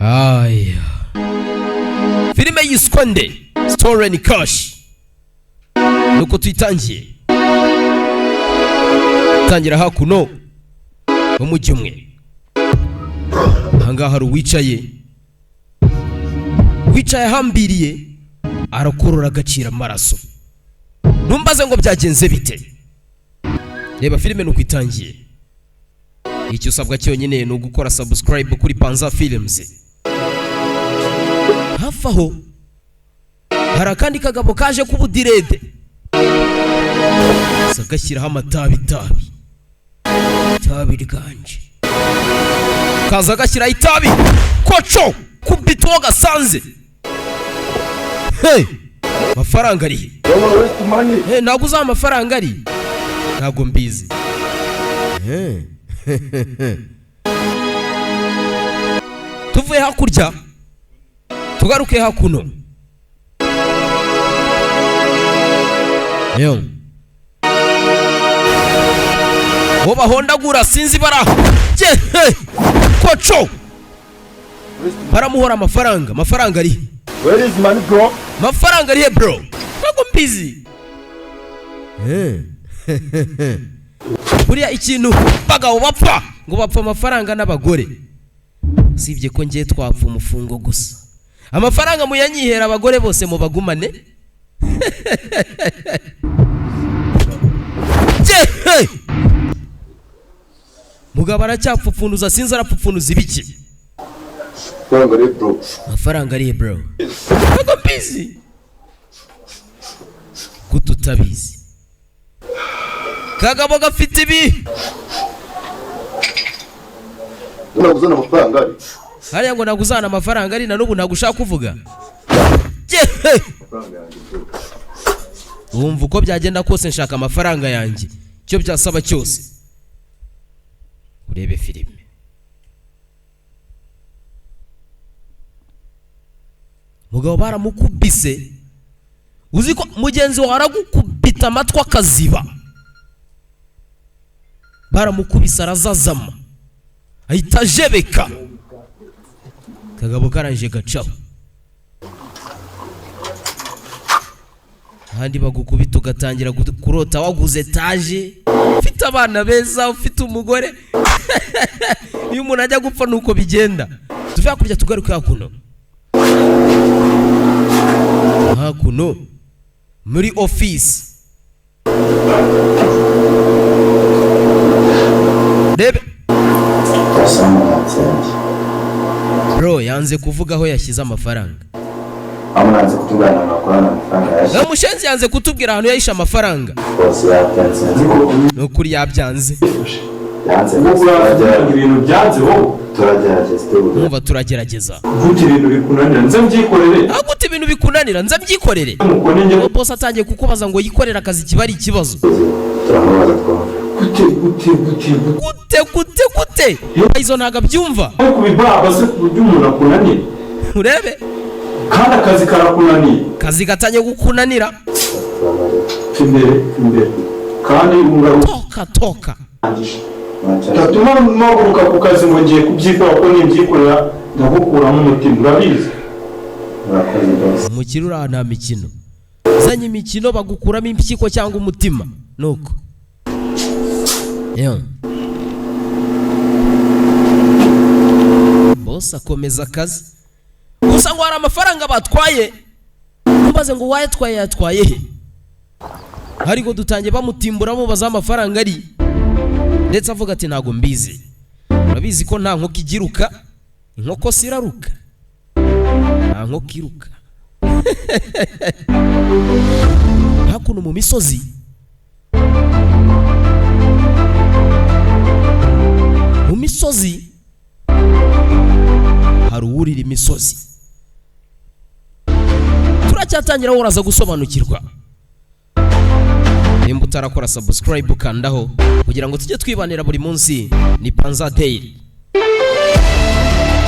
Aya, filime yiswe nde? Stolen Cash. Nuko tuyitangiye, tangira hakuno mu mujyi umwe. Ahangaha hari uwicaye, wicaye ahambiriye, arakorora agacira amaraso. Ntumbaze ngo byagenze bite. Reba filime nuko itangiye. Icyo usabwa cyonyine ni ugukora subscribe kuri Panza Films. Hafi aho hari akandi kagabo kaje k'ubudirede, gusa gashyiraho amatabi, itabi, itabi ryanje, kaza gashyiraho itabi koco kubita uwo gasanze. Hey! Amafaranga ari he? Hey, ntabwo uzi aho amafaranga ari? Ntabwo mbizi. Hey. Tuvuye hakurya tugaruke hakuno. Yo. Uwo bahondagura sinzi bara Ye, koco baramuhora amafaranga. Amafaranga ari he? Where is money, bro? Amafaranga ari he, bro? Ntabwo mbizi. Buriya ikintu bagabo bapfa, ngo bapfa amafaranga n'abagore. Usibye ko ngiye twapfa umufungo gusa, amafaranga muyanyihera, abagore bose mubagumane. Ye! Mugabo aracyapfupfunuza, sinzi arapfupfunuza ibiki. Amafaranga ari, bro? Amafaranga ari he, bro? Ntabwo mbizi. Gute utabizi? Kagabo gafite ibi. Ntabwo uzana amafaranga ari? Hariya ngo ntabwo uzana amafaranga ari, na n'ubu ntabwo ushaka kuvuga. Ye! Amafaranga yanjye, bro. Wumva, uko byagenda kose nshaka amafaranga yanjye, icyo byasaba cyose. Urebe filime. Mugabo baramukubise. Uzi ko mugenzi wawe aragukubita amatwi akaziba? Baramukubise arazazama, ahita ajebeka. Kagabo karangije gacaho. Ahandi bagukubita ugatangira kurota waguze etaje, ufite abana beza, ufite umugore. Iyo umuntu ajya gupfa nuko bigenda. Tuve hakurya tugaruke hakuno. Hakuno muri ofisi, rebe. Bro yanze kuvuga aho yashyize amafaranga. Amuranze kutubwira ahantu bakorana amafaranga yashyize. Na mushenzi yanze kutubwira ahantu yahishe amafaranga. Bose yabyanze. Ni ukuri yabyanze. Yanze. Uragira ibintu byanze wowe. Turagerageza tubuze. Mwumva, turagerageza. Gute ibintu bikunanira nze mbyikorere? Aho gute ibintu bikunanira nze mbyikorere? Mukone njye. Uwo boss atangiye kukubaza ngo yikorere akazi, kiba ari ikibazo. Turamubaza twumva. Gute, gute, gute, gute? Gute, gute, gute? Izo ntabwo abyumva. Ariko bibaba se ku buryo umuntu akunaniye? Urebe. Kandi akazi karakunaniye. Kazi gatangiye kukunanira. Imbere, imbere, kandi ungaruka. Toka, toka. Utatuma mpaguruka ku kazi ngo ngiye kubyikora, kuko nibyikorera ndagukuramo umutima, urabizi. Murakoze rwose. Umukire uri aha nta mikino. Uzanye imikino bagukuramo impyiko cyangwa umutima. Nuko. Yewe. Boss akomeza akazi gusa ngo hari amafaranga batwaye. Ntubaze ngo wayatwaye, yatwaye he? Ariko dutangiye bamutimbura, bamubaza aho amafaranga ari, ndetse avuga ati ntabwo mbizi. Urabizi ko nta nkoko igiruka, inkoko si iraruka, nta nkoko iruka. Hakuno mu misozi, mu misozi hari uwurira imisozi. Turacyatangira, uraza gusobanukirwa. Nimba utarakora subscribe, ukandaho kugira ngo tujye twibanira buri munsi. Ni Panza Daily.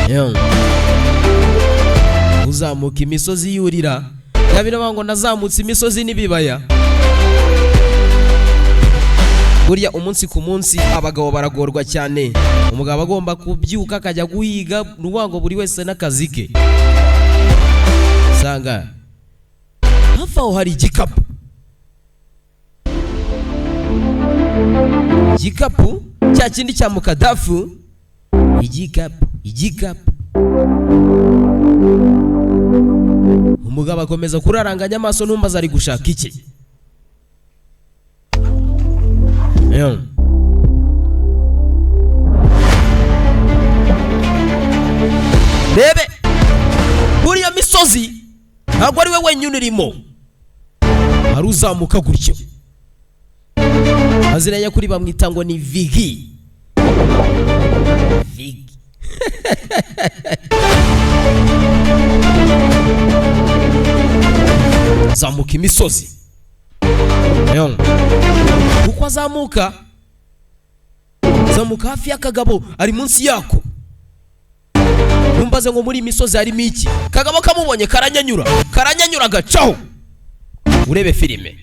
Yeah. Uzamuka imisozi yurira yabira ngo nazamutse imisozi n'ibibaya. Burya umunsi ku munsi abagabo baragorwa cyane. Umugabo agomba kubyuka akajya guhiga, ni ukuvuga ngo buri wese n'akazi ke. Usanga hafi aho hari igikapu, igikapu cya kindi cya mukadafu, igikapu, igikapu. Umugabo akomeza kuraranganya amaso, ntumbaze ari gushaka iki. Yo. Rebe buriya misozi ntabwo ari we wenyine urimo, hari uzamuka gutyo. Amazina nyakuri bamwita ngo ni Vigi. Vigi zamuka imisozi. Yo. Uko azamuka, zamuka hafi y'akagabo ari munsi yako. Numbaze ngo muri iyi misozi harimo iki? Kagabo kamubonye karanyanyura, karanyanyura gacaho. Urebe filime.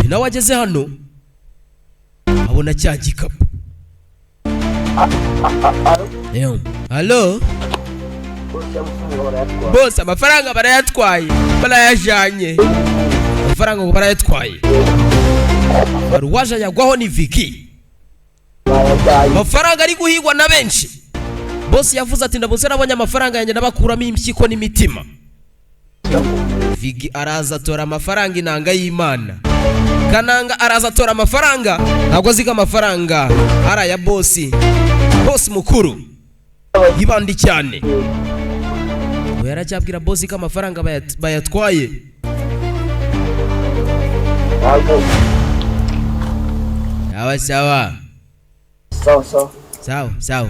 Nawe ageze hano abona cya gikapu. Yo. Halo? Bose amafaranga barayatwaye, barayajanye. Amafaranga ngo barayatwaye. Hari uwaje ayagwaho, ni Viki. Amafaranga ari guhigwa na benshi. Bosi yavuze ati: "Ndabuze, nabonye amafaranga yanjye nabakuramo impyiko n'imitima." Vigi araza atora amafaranga, inanga y'Imana. Kananga araza atora amafaranga, ntabwo azi ko amafaranga ari aya bosi. Bosi mukuru yibandi cyane. Ngo yaracyabwira bosi ko amafaranga bayatwaye. Sawa sawa. Sawa sawa. Sawa sawa.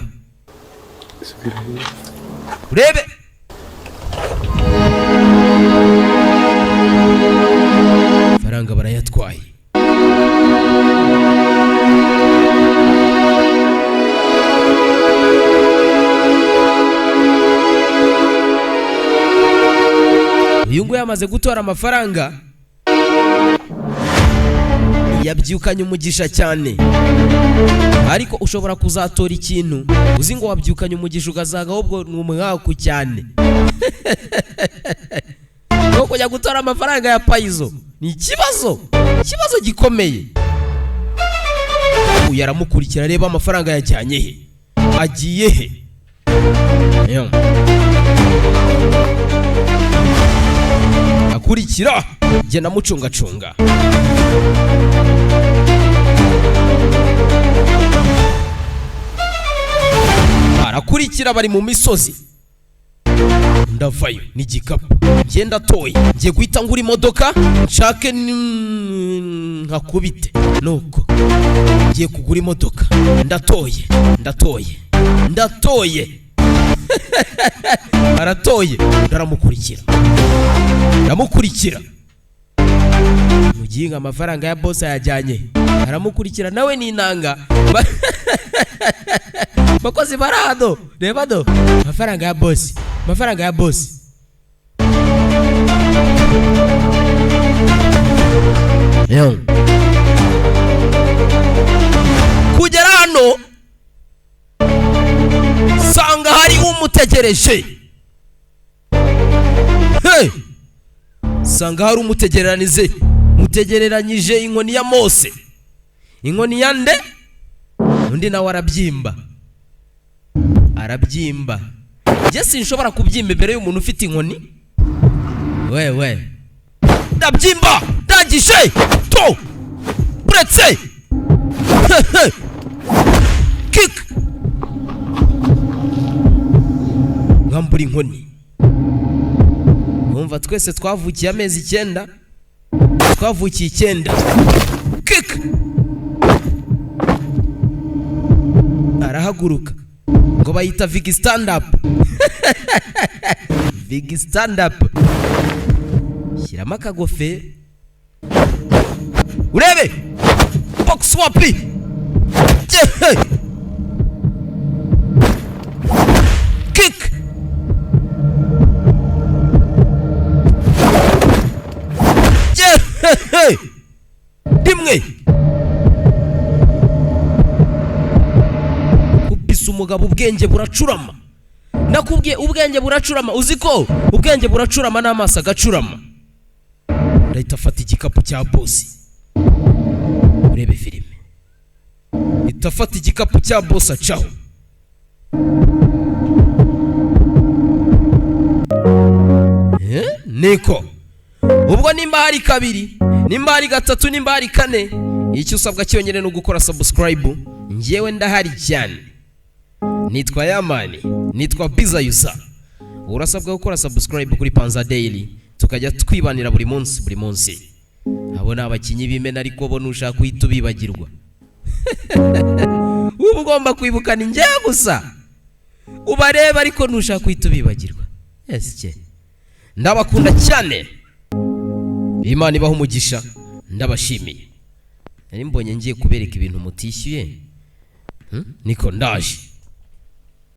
Urebe faranga barayatwaye. Uyu nguyu yamaze gutora amafaranga, yabyukanye umugisha cyane. Ariko ushobora kuzatora ikintu uzi ngo wabyukanye umugisha, ugasanga ahubwo ni umwaku cyane. Nko kujya gutora amafaranga ya payizo ni ikibazo, ikibazo gikomeye. Uyu aramukurikira, areba amafaranga yajyanye he, agiye he. Yo. Akurikira, genda amucungacunga. Arakurikira, bari mu misozi. Ndavayo n'igikapu, ngenda atoye, ngiye guhita ngura imodoka nshake nkakubite. Nuko ngiye kugura imodoka, ndatoye, ndatoye, ndatoye. Aratoye, ndaramukurikira, ndamukurikira. Muginga amafaranga ya boss ayajyanye, aramukurikira nawe n'inanga. Bakozi barado, reba do amafaranga ya boss, amafaranga ya boss. Yo. Kugera hano sanga hari umutegereje. Hey! Sanga hari umutegeranize, mutegereranyije inkoni ya Mose, inkoni ya nde? Undi nawe arabyimba, arabyimba. Njye sinshobora kubyimba imbere y'umuntu ufite inkoni. Wewe ndabyimba, ndangije to buretse kick, mwambura inkoni. Wumva twese twavukiye amezi 9, twavukiye 9. Kick, arahaguruka. Ngo bayita Vigi stand up, Vigi stand up. Shyiramo akagofe urebe box wapi. Jehe! Kick. Jehe! Rimwe. Mugabo ubwenge buracurama. Nakubwiye, ubwenge buracurama. Uzi ko ubwenge buracurama n'amaso agacurama. Arahita afata igikapu cya bosi. Urebe filime, ahita afata igikapu cya bosi acaho. Eh? Niko ubwo nimba hari kabiri, nimba hari gatatu, nimba hari kane, icyo usabwa cyonyine ni ugukora subscribe. Njyewe ndahari cyane, nitwa Yamani, nitwa Bizayusa. Urasabwa gukora subscribe kuri Panza Daily, tukajya twibanira buri munsi buri munsi. Abo ni abakinnyi b'imena, ariko bo nushaka uhita ubibagirwa. Uba ugomba kwibukana njyewe gusa ubareba, ariko nushaka uhita ubibagirwa. Yes, ndabakunda cyane, Imana ibaha umugisha, ndabashimiye. Nari mbonye ngiye kubereka ibintu mutishyuye. Niko ndaje.